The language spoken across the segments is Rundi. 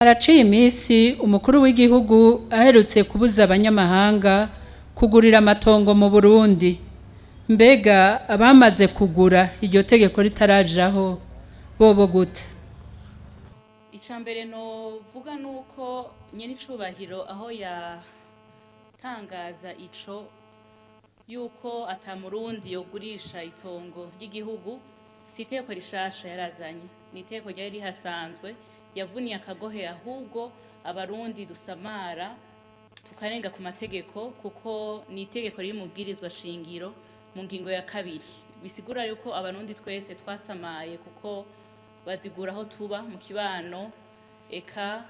Haraciye iminsi umukuru w'igihugu aherutse kubuza abanyamahanga kugurira amatongo mu Burundi. Mbega abamaze kugura iryo tegeko ritarajaho bobo gute? Icya mbere novuga ni uko nyenicubahiro aho yatangaza ico yuko ata murundi yogurisha itongo ry'igihugu, si iteko rishasha yarazanye, ni iteko ryari rihasanzwe. Yavuniye akagohe ahubwo abarundi dusamara tukarenga ku mategeko, kuko ni itegeko riri mu bwirizwa shingiro mu ngingo ya 2, bisigura yuko abarundi twese twasamaye, kuko bazigura aho tuba mu kibano, eka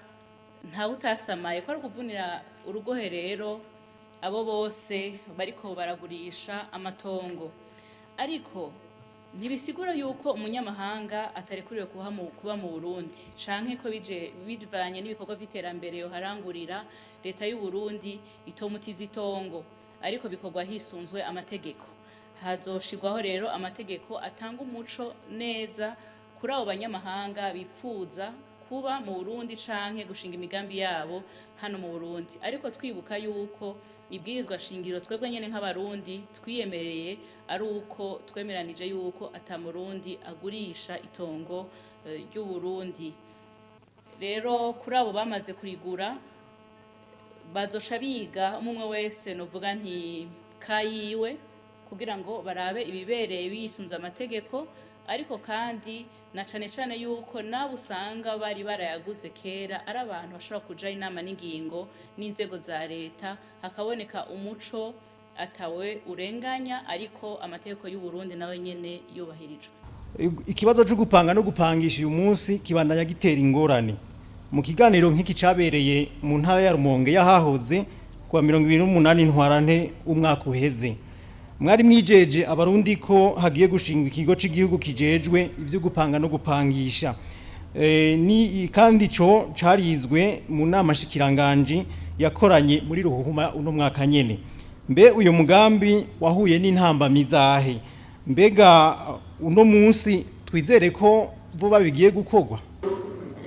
ntawe utasamaye ko ari ukuvunira urugohe. Rero abo bose bariko baragurisha amatongo, ariko ntibisigura yuko umunyamahanga atarekuriwe kuba mu Burundi, canke ko bije bivanye n'ibikorwa vy'iterambere yoharangurira, leta y'u Burundi itomutiza itongo, ariko bikorwa hisunzwe amategeko. Hazoshirwaho rero amategeko atanga umuco neza kuri abo banyamahanga bipfuza kuba mu Burundi canke gushinga imigambi yabo hano mu Burundi, ariko twibuka yuko ibwirizwa shingiro twebwe nyene nk'abarundi twiyemereye ari uko twemeranije yuko ata murundi agurisha itongo ry'u Burundi. Rero kuri abo bamaze kurigura, bazoca biga umwe wese, novuga nti kayiwe, kugira ngo barabe ibibereye bisunze amategeko, ariko kandi na cane cane yuko nabo usanga bari barayaguze kera ari abantu bashobora kuja inama n'ingingo n'inzego za leta, hakaboneka umuco atawe urenganya, ariko amategeko y'u Burundi nawe nyene yubahirijwe. Ikibazo cyo gupanga no gupangisha uyu munsi kibandanya gitera ingorane. Mu kiganiro nk'iki cabereye mu ntara ya Rumonge yahahoze kuwa 28 Ntwarante umwaka uheze, mwari mwijeje abarundi ko hagiye gushingwa ikigo cy'igihugu kijejwe ibyo gupanga no gupangisha. Ni kandi ico carizwe mu nama shikiranganji yakoranye muri ruhuhuma uno mwaka nyene. Mbe uyu mugambi wahuye n'intambamyi zahe? Mbega uno munsi twizere ko vuba bigiye gukorwa?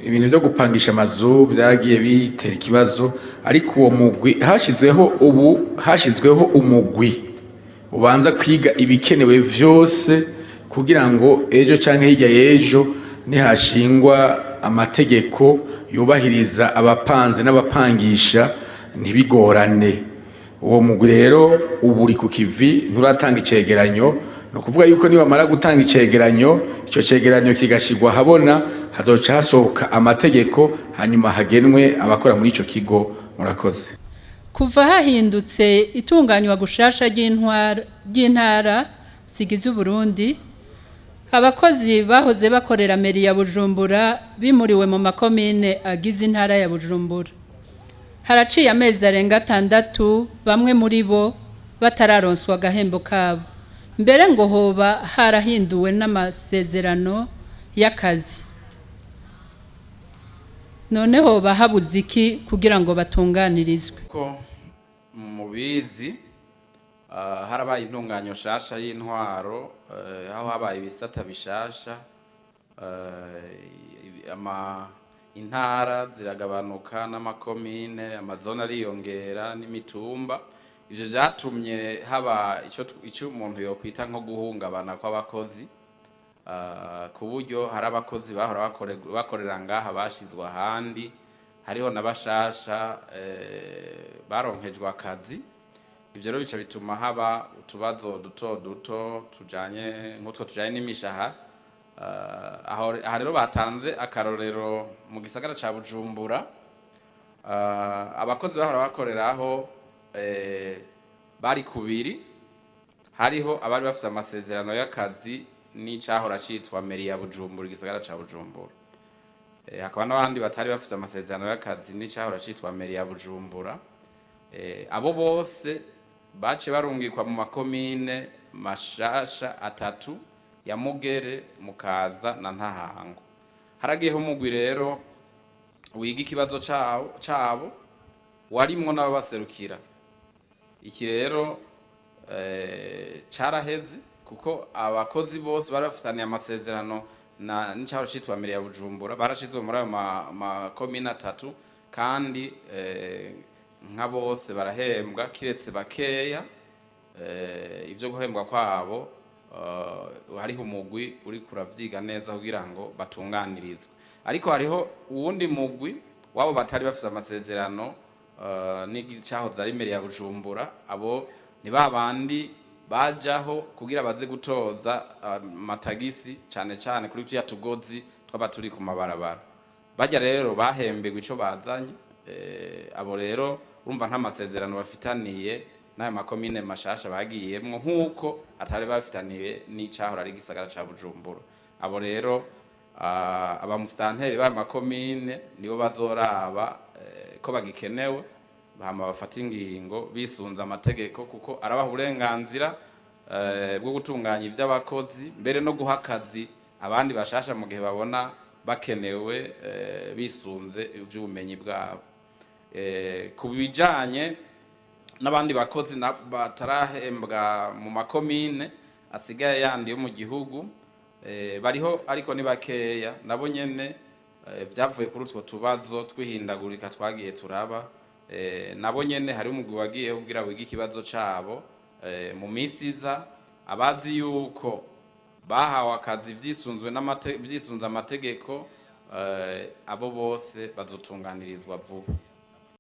Ibintu byo gupangisha amazu byagiye bitera ikibazo, ariko uwo mugwi hashyizweho, ubu hashyizweho umugwi ubanza kwiga ibikenewe vyose kugira ngo ejo canke hirya y'ejo nihashingwa amategeko yubahiriza abapanze n'abapangisha ntibigorane. Uwo mugwi rero ubu uri ku kivi, nturatanga icegeranyo. Ni ukuvuga yuko nibamara gutanga icegeranyo, ico cegeranyo kigashirwa ahabona, hazoca hasohoka amategeko, hanyuma hagenwe abakora muri ico kigo. Murakoze. Kuva hahindutse itunganywa gushasha ry'intara zigize Uburundi, abakozi bahoze bakorera mairie ya Bujumbura bimuriwe mu makomine agize intara ya Bujumbura. Haraciye amezi arenga 6 bamwe muri bo batararonswa agahembo kabo. Mbere ngo hoba harahinduwe n'amasezerano y'akazi. None hoba habuze iki kugira ngo batunganirizwe? Ko mubizi, harabaye intunganyo shasha y'intwaro, aho habaye ibisata bishasha, ama intara ziragabanuka n'amakomine, amazone ariyongera n'imitumba. Ivyo vyatumye haba ico umuntu yokwita nko guhungabana kw'abakozi, ku buryo hari abakozi bahora bakorera ngaha bashizwe ahandi, hariho n'abashasha baronkejwe akazi. Ivyo rero bica bituma haba utubazo duto duto tujanye nk'utwo tujanye n'imishahara. Aho rero batanze akarorero mu gisagara ca Bujumbura, abakozi bahora bakoreraho bari kubiri: hariho abari bafise amasezerano y'akazi n'icahora citwa mairie ya Bujumbura, igisagara ca Bujumbura, hakaba n'abandi batari bafise amasezerano y'akazi n'icahora citwa mairie ya Bujumbura. Abo bose bace barungikwa mu makomine mashasha atatu ya Mugere, Mukaza na Ntahango. Haragiyeho umugwi rero wiga ikibazo cabo, warimwo n'ababaserukira. Iki rero caraheze, kuko abakozi bose bari bafitaniye amasezerano na n'icaro citwa mairie ya Bujumbura. Barashizwe muri ayo makomine atatu kandi nka bose barahembwa kiretse bakeya. Ivyo guhembwa kwabo hariho umugwi uri kuravyiga neza kugira ngo batunganirizwe, ariko hariho uwundi mugwi wabo batari bafise amasezerano n'icahoze ari mairie ya Bujumbura. Abo ni babandi bajaho kugira baze gutoza amatagisi, cane cane kuri vya tugozi twaba turi ku mabarabara. Bajya rero bahemberwa ico bazanye. Abo rero urumva nta masezerano bafitaniye n'ayo makomine mashasha bagiyemwo, nk'uko atari bafitaniye n'icahora ari igisagara ca Bujumbura. Abo rero abamusitanteri b'ayo makomine nibo bazoraba ko bagikenewe, hama bafata ingingo bisunze amategeko, kuko arabaha uburenganzira bwo gutunganya ivy'abakozi, mbere no guha akazi abandi bashasha mu gihe babona bakenewe, bisunze ivy'ubumenyi bwabo. Ku bijanye n'abandi bakozi batarahembwa mu makomine asigaye yandi yo mu gihugu, bariho ariko ni bakeya. Nabo nyene vyavuye kuri utwo tubazo twihindagurika twagiye turaba. Nabo nyene hari umugwi wagiye kugira wige ikibazo cabo. Mu minsi iza, abazi yuko bahawe akazi vyisunze amategeko, abo bose bazotunganirizwa vuba.